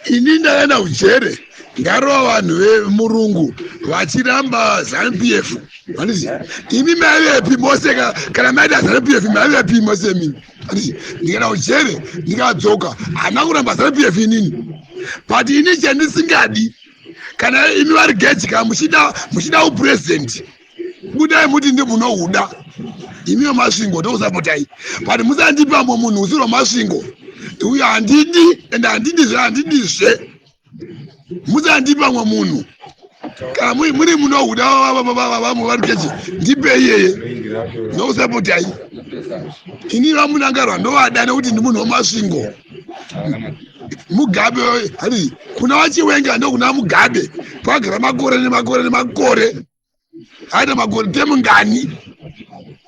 Ini ndakaenda kujere, ndarova vanhu vemurungu vachiramba ZANU PF. Handiti imi maivepi mose? Kana maida ZANU PF, maivepi mose imini? Handiti ndikaenda kujere, ndikadzoka, handina kuramba ZANU PF inini. But ini chandisingadi, kana imi vari geji, kana muchida upurezidendi, budai muti ndi munohuda imi weMasvingo, ndokusapotai. But musandipa mwe munhu usiri weMasvingo uyo, handidi, ende handidizve, handidizve. Musandipa mwe munhu. Kana muri munohuda, vamwe vari geji, ndipe iyeye, ndokusapotai. Ini VaMnangagwa ndovada nekuti ndi munhu weMasvingo. Mugabe, handi kuna vaChiwenga, ndokuna Mugabe kwagara makore nemakore nemakore, aita makore temungani.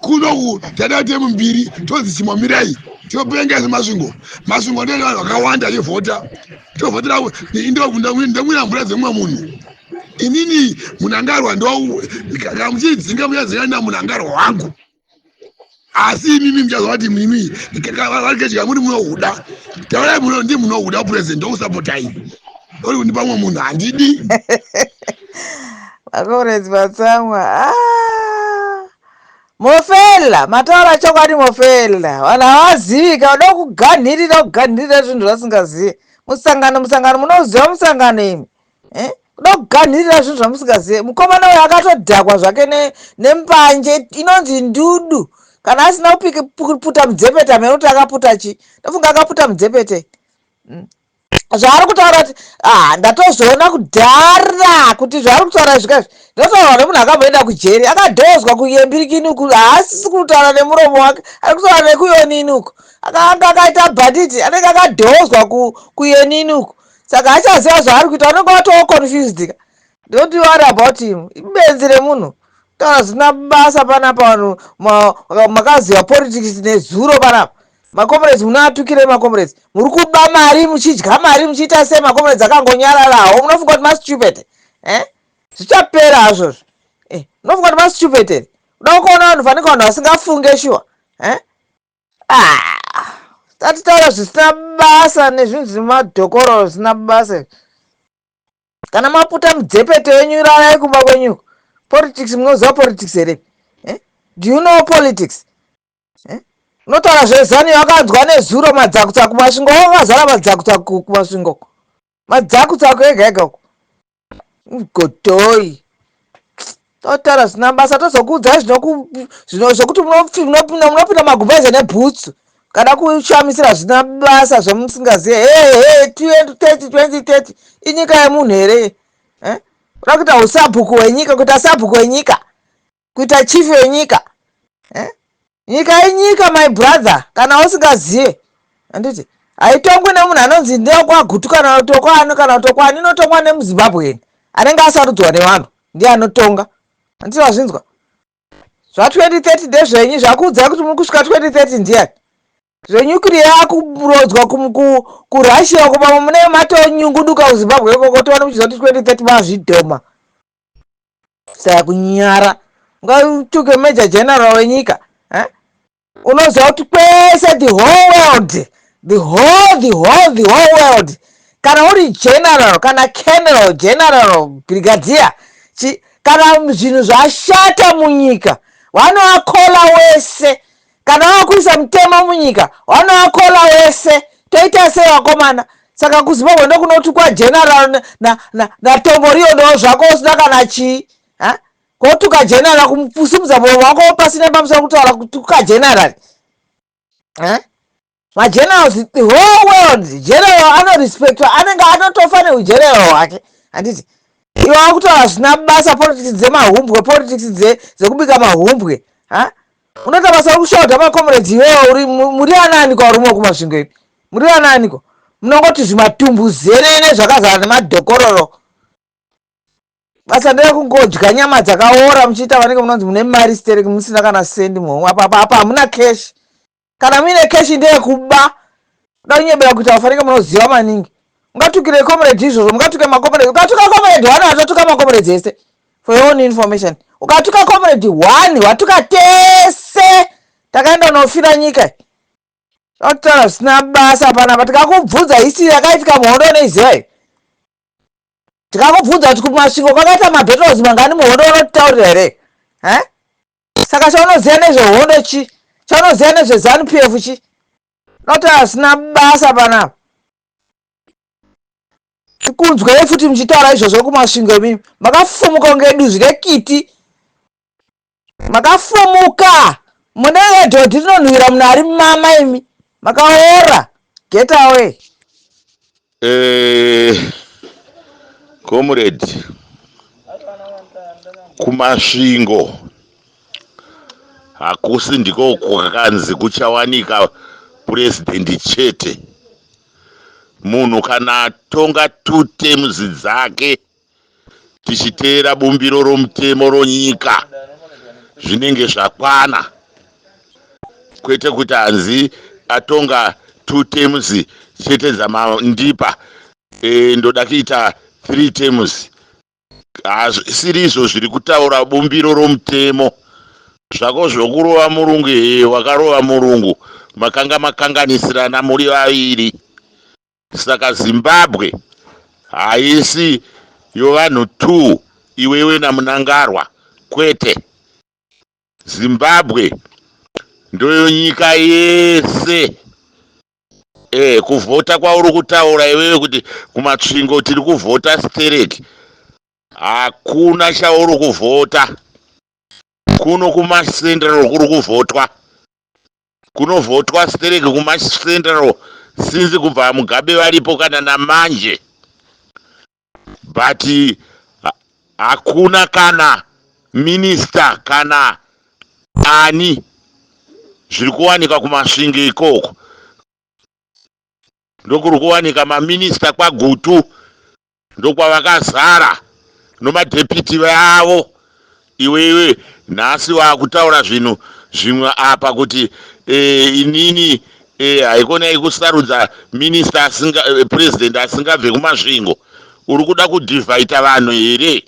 Kunoku tada temu mbiri, tonzi chimomirai, topenga seMasvingo. Masvingo ndene vanhu vakawanda vevhota, tovhotera ndomwira mvura dzemumwe munhu. Inini Mnangagwa ndo kana muchidzinga, muchadzinga naMnangagwa wangu. Asi imimi muchazwa kuti mimi vari muri munohuda, taurai muno ndi munohuda president, ndokusapotai. Uri kundipa mumwe munhu, handidi. Macomrades vatsamwa. Ah! Mofela mataura chokwadi. Mofela, vanhu havazivika, vada kuganhirira zvinhu zvasingazivi. Musangano, musangano, munoziva musangano imi, eh? Kuda kuganhirira zvinhu zvamusingazivi. Mukomana uyo akatodhakwa zvake nembanje inonzi ndudu. Kana asina kuputa mudzepete, amene kuti akaputa chi, ndofunga akaputa mudzepete. Zvaari kutaura kuti, ah, ndatozoona kudhara kuti zvaari kutaura zvikazvi ndotaurwa nemunhu akamboenda kujeri, akadhozwa kuyembirikini uku. Haasisi kutaura nemuromo wake, ari kutaura nekuyonini uku. Akanga akaita bhanditi, anenge akadhozwa kuyenini uku, saka achaziva zvaari kuita. Unenge watoo confused ka. Don't worry about him, ibenzi remunhu, taura zvisina basa panapa. Vanhu makaziva politics nezuro panapa. Macomrades munoatukirei? Macomrades muri kuba mari, muchidya mari, muchiita sei? Macomrades akangonyararawo. Munofunga kuti mastupid, eh? Zvichapera hazvozvo, eh, munofunga kuti mastupid here? Uda kuona vanhu fanika vanhu vasingafunge shuwa, eh? Ah, tatitaura zvisina basa nezvinhu zvimadhokororo zvisina basa. Kana maputa mudzepete wenyu, rarai kumba kwenyuko. Politics, munoziva politics here, eh? Do you know politics, eh? Unotaura zveZANU yakanzwa nezuro, madzakutsaku. Masvingo wakazara madzakutsaku, kuMasvingo madzakutsaku ega ega uko. Godhoi, totaura zvisina basa, tozokuudzai zvokuti munopinda magumbeze nebhutsu kana kushamisira zvisina basa zvamusingazive. He he, 2030, 2030 inyika yemunhu here, eh? Uda kuita usabhuku hwenyika, kuita sabhuku wenyika, kuita chief wenyika, eh? Nyika inyika, my brother. Kana usingazive, handiti haitongwi nemunhu anonzi ndekwaGutu kana tokwani kana tokwani. Inotongwa nemuZimbabweni anenge asarudzwa nevanhu, ndiye anotonga. Handiti vazvinzwa zva2030 ndezvenyu? Zvakuudzai kuti muri kusvika 2030 ndiani? Zvenyukiriya yakurodzwa kuRussia uko, pamwe mune matonyunguduka kuZimbabwe ikoko. Toona muchiziva kuti 2030 mazvidhoma. Saya kunyara, ungatuke major general wenyika, eh? Unoziva kuti kwese, the whole world, the whole world, kana uri general kana colonel, general, brigadier, kana zvinhu zvashata munyika, vanoakola wese. Kana vakuisa mutemo munyika, vanoakola wese. Toita sei, vakomana? Saka kuZimbabwe ndokunotukwa general naTomboriyo, ndo zvako usina kana chii. Kotuka general, kumusimudza muromo wako pasina pamusoro kutaura, kutuka general, magenerals, the whole world, general anorespectwa, anenge anotofa neugeneral hwake. Handiti iwe wakutaura zvisina basa, politics dzemahumbwe, politics dzekubika mahumbwe. Unoita basa rekushaudha macomrades iwewo. Uri muri ananiko? Varume wekuMasvingo ipi, muri ananiko? Munongoti zvimatumbu zenene zvakazara nemadhokororo. Basa nderekungodya nyama dzakaora, muchiita vanenge munonzi mune mari stereki, musina kana sendi muhomwe. Apa hamuna cash. Kana muine cash, ndeyekuba. Uda kunyebera kuita vafanike munoziva maningi. Ungatukire comrade izvozvo? Mungatuke macomrade? Ukatuka comrade one, watotuka macomrades ese. For your own information, ukatuka comrade one, watuka tese takaenda unofira nyika. Tinotaura zvisina basa panapa. Tikakubvunza history yakaitika muhondo unoiziva here? Tikakubvunza kuti kuMasvingo kwakaita mabattles mangani muhondo unotitaurira here? Eh? Saka chaunoziva nezvehondo chi? Chaunoziva nezveZanu PF chi? Tinotaura zvisina basa panapa. Tikunzwei futi muchitaura izvozvo kuMasvingo imimi. Makafumuka kunge duzvi rekiti. Makafumuka munenge dhodhi rinonhuhwira munhu ari mama imi. Makaora. Get away. Comrade, kuMasvingo hakusi ndiko kwakanzi kuchawanika purezidendi chete. Munhu kana atonga 2 terms dzake tichiteera bumbiro romutemo ronyika zvinenge zvakwana, kwete kuti hanzi atonga 2 terms chete dzamandipa, ndoda kuita 3 terms. Hazvisiri izvo zviri kutaura bumbiro romutemo. Zvako zvokurova murungu, he, wakarova murungu, makanga makanganisirana muri vaviri. Saka Zimbabwe haisi yovanhu 2, iwewe naMunangarwa, kwete. Zimbabwe ndoyonyika yese. Kuvhota kwauri kutaura iwewe kuti kuMatsvingo tiri kuvhota stereki, hakuna chauri kuvhota. Kuno kumaCentral kuri kuvhotwa, kunovhotwa stereki kumaCentral since kubva Mugabe varipo kana namanje, but hakuna kana minista kana ani zviri kuwanika kuMasvingo ikoko. Ndokuri kuwanika maminista kwaGutu, ndokwavakazara nomadhepiti vavo. Iwewe nhasi wakutaura zvinhu zvimwe apa kuti inini haikonai kusarudza minista asinga, president asingabve kuMasvingo. Uri kuda kudhivhaita vanhu here?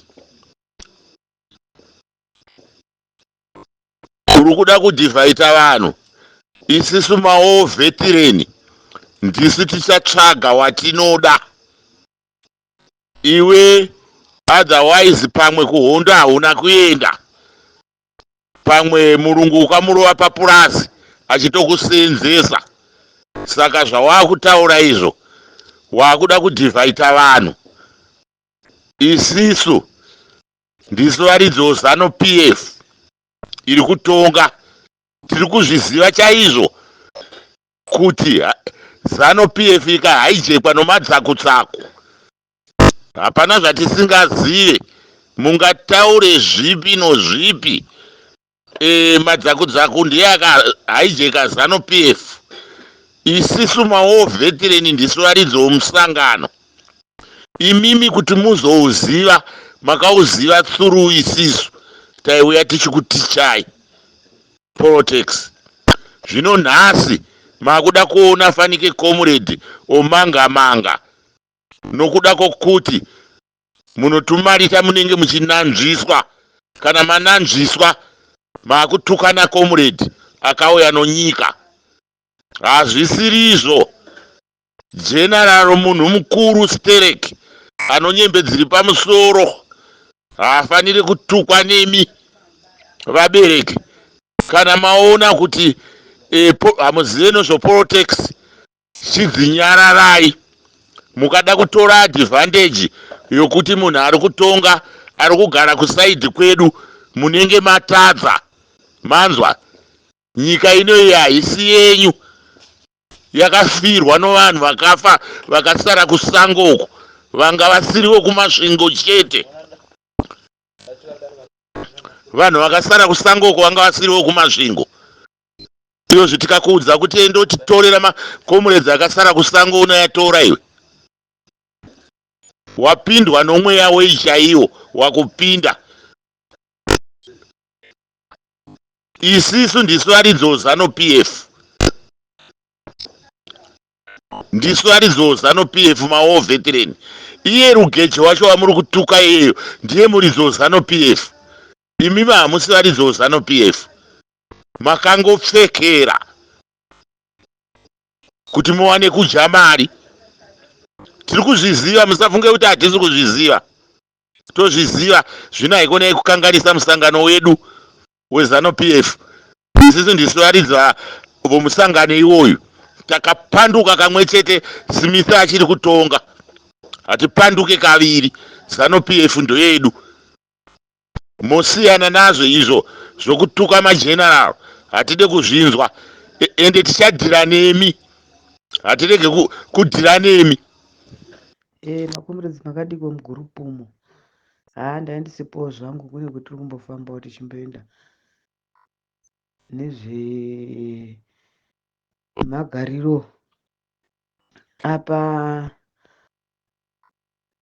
Uri kuda kudhivhaita vanhu? Isisu mawar veteran ndisu tichatsvaga watinoda. Iwe otherwise pamwe kuhondo hauna kuenda, pamwe murungu ukamurova papurazi achitokusenzesa. Saka zvawakutaura izvo, wakuda kudhivhaita vanhu. Isisu ndisu varidzi Zanu PF iri kutonga, tiri kuzviziva chaizvo kuti Zanu PF ikahaijekwa nomadzakutsaku, hapana zvatisingazive. Mungataure zvipi nozvipi, madzakutsaku ndiye akahaijeka Zanu PF. Isisu mawar veteran ndisu varidzi vomusangano. Imimi kuti muzouziva, makauziva through isisu taiuya tichikutichai politics. Zvino nhasi makuda kuona fanike comrade omanga manga nokuda kwokuti munotumarita munenge muchinanzviswa. Kana mananzviswa, makutukana comrade akauya nonyika. Hazvisirizvo. General munhu mukuru sterek anonyembe dziri pamusoro, haafaniri kutukwa nemi vabereki. Kana maona kuti hamuzive nezvepolitics, chidzinyararai. Mukada kutora advantage yokuti munhu ari kutonga ari kugara kusaidhi kwedu, munenge matadza. Manzwa? Nyika inoyi haisi yenyu, yakafirwa novanhu vakafa vakasara kusango uko, vanga vasiriwo kuMasvingo chete. Vanhu vakasara kusango uko vanga vasiriwo kuMasvingo. Iyozvi tikakuudza kuti ende utitorera makomuredzi akasara kusango, unoyatora iwe? Wapindwa nomweya wei chaiwo wakupinda? Isisu ndisu varidzi Zanu PF, ndisu varidzi Zanu PF, mawar veteran. Iye Rugeje wacho wamuri kutuka iyeyo ndiye muridzi Zanu PF. Imimi hamusi varidzi Zanu PF, makangopfekera. Kuti muwane kudya mari. Tiri kuzviziva, musafunge kuti hatisi kuzviziva. Tozviziva. Zvino haikonai kukanganisa musangano wedu weZanu PF. Isusu ndisu varidzi vomusangano iwoyu. Takapanduka kamwe chete Smith achiri kutonga. Hatipanduke kaviri. Zanu PF ndoyedu. Mosiyana nazvo izvo zvokutuka mageneral, hatide kuzvinzwa. Ende tichadhira nemi, hatirege kudhira nemi. Makomuredzi, makadiko mugurupu umo? Haa, ndaindisipowo zvangu, kune kwetiri kumbofambawo tichimboenda nezvemagariro apa.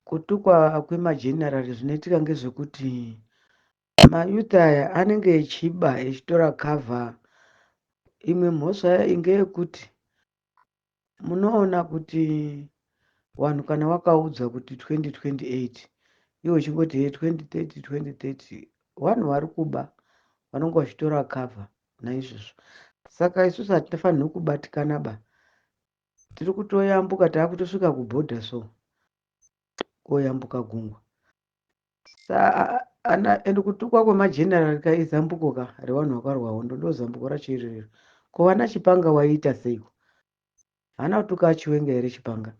Kutukwa kwemagenerari, zvinoitika ngezvekuti mayouth aya anenge echiba, echitora cover. Imwe mhosva ngeyekuti munoona kuti vanhu kana wakaudzwa kuti 2028, iwe uchingoti he 2030, 2030, vanhu vari kuba vanonge vachitora cover. Naizvozvo saka isusu hatifanirwi kubatikana ba. Tiri kutoyambuka, taakutosvika kubhodha, so koyambuka gungwa. Ende kutukwa kwemagenerari ka izambuko ka revanhu vakarwa hondo, ndo zambuko racho irero. Ko vana Chipanga waiita seiko? Haana kutuka aChiwenga here Chipanga?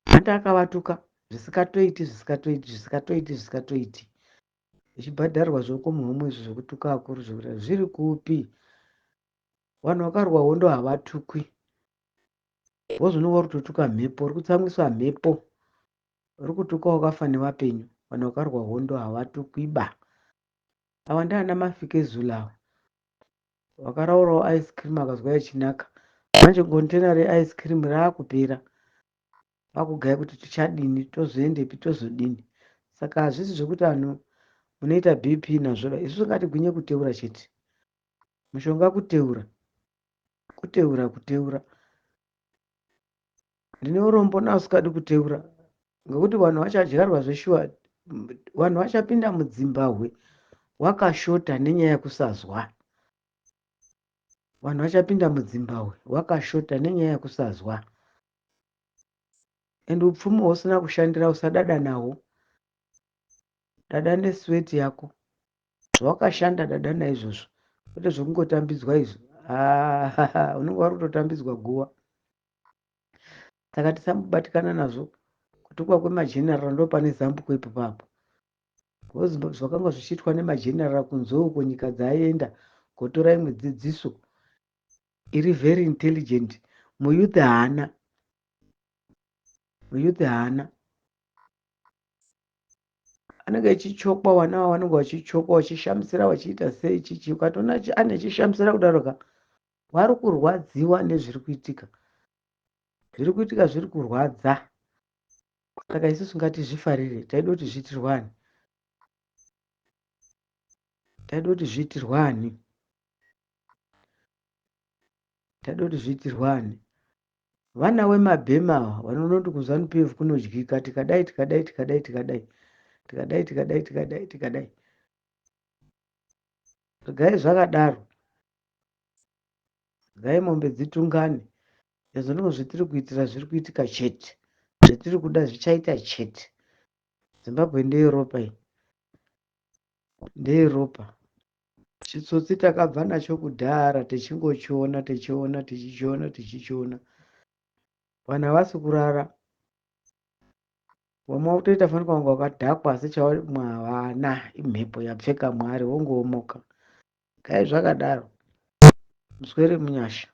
Handi akavatuka zvisikatoiti, zvisikatoiti, zvisikatoiti, zvisikatoiti, zvichibhadharwa zvokomuhomwe izvo zvekutuka akuru, zvekuti zviri kupi? Vanhu vakarwa hondo havatukwi. Wozononga uri kutotuka mhepo, uri kutsamwisa mhepo, uri kutuka wakafa nevapenyu. Vanhu vakarwa hondo havatukwi ba. Ava ndiana Mafikezula ava vakaraurawo ice cream, akazwa ichinaka. Manje container reice cream raakupera, vakugaya kuti tichadini, tozoendepi, tozodini? Saka hazvisi zvekuti vanhu munoita BP nazvo. Isusu ngatigwinye kuteura chete. Mushonga kuteura, kuteura, kuteura. Ndine urombo nausingadi kuteura, ngekuti vanhu vachadyarwa zveshuwa. Vanhu vachapinda mudzimbahwe wakashota nenyaya yekusazwa. Vanhu vachapinda mudzimbahwe wakashota nenyaya yekusazwa. Ende upfumi hwausina kushandira usadada nahwo. Dada nesweti yako, zvawakashanda, dada naizvozvo, kwete zvekungotambidzwa izvo. Unenge wari kutotambidzwa guva. Saka tisambobatikana nazvo. Kutukwa kwemageneral, ndo pane zambuko ipopapo, because zvakanga zvichiitwa nemageneral kunze uko, nyika dzaienda kotora imwe dzidziso iri very intelligent. Muyouth haana, muyouth haana, anenge achichokwa. Vana ava vanenge vachichokwa, vachishamisira, vachiita sei chichi. Ukatoona ane chishamisira kudaro ka, vari kurwadziwa nezviri kuitika. Zviri kuitika zviri kurwadza. Saka isusu ngatizvifarire. Taida kuti zviitirwani? Taida kuti zviitirwani? Taida kuti zviitirwani? Vana wemabhema ava vanonoti kuZanu PF kunodyika, tikadai, tikadai, tikadai, tikadai, tikadai, tikadai, tikadai, tikadai. Regai zvakadaro, regai mombe dzitungane. Izvo ndizvo zvetiri kuitira. Zviri kuitika chete, zvetiri kuda zvichaita chete. Zimbabwe ndeyeropa, iyi ndeyeropa. Chitsotsi takabva nacho kudhara, tichingochiona, tichiona, tichichiona, tichichiona. Vanhu havasi kurara. Vamwe vakutoita fanika kunge wakadhakwa, asi chavamwe havana, imhepo yapfeka mwari, wongoomoka. Gai zvakadaro, muswere munyasha.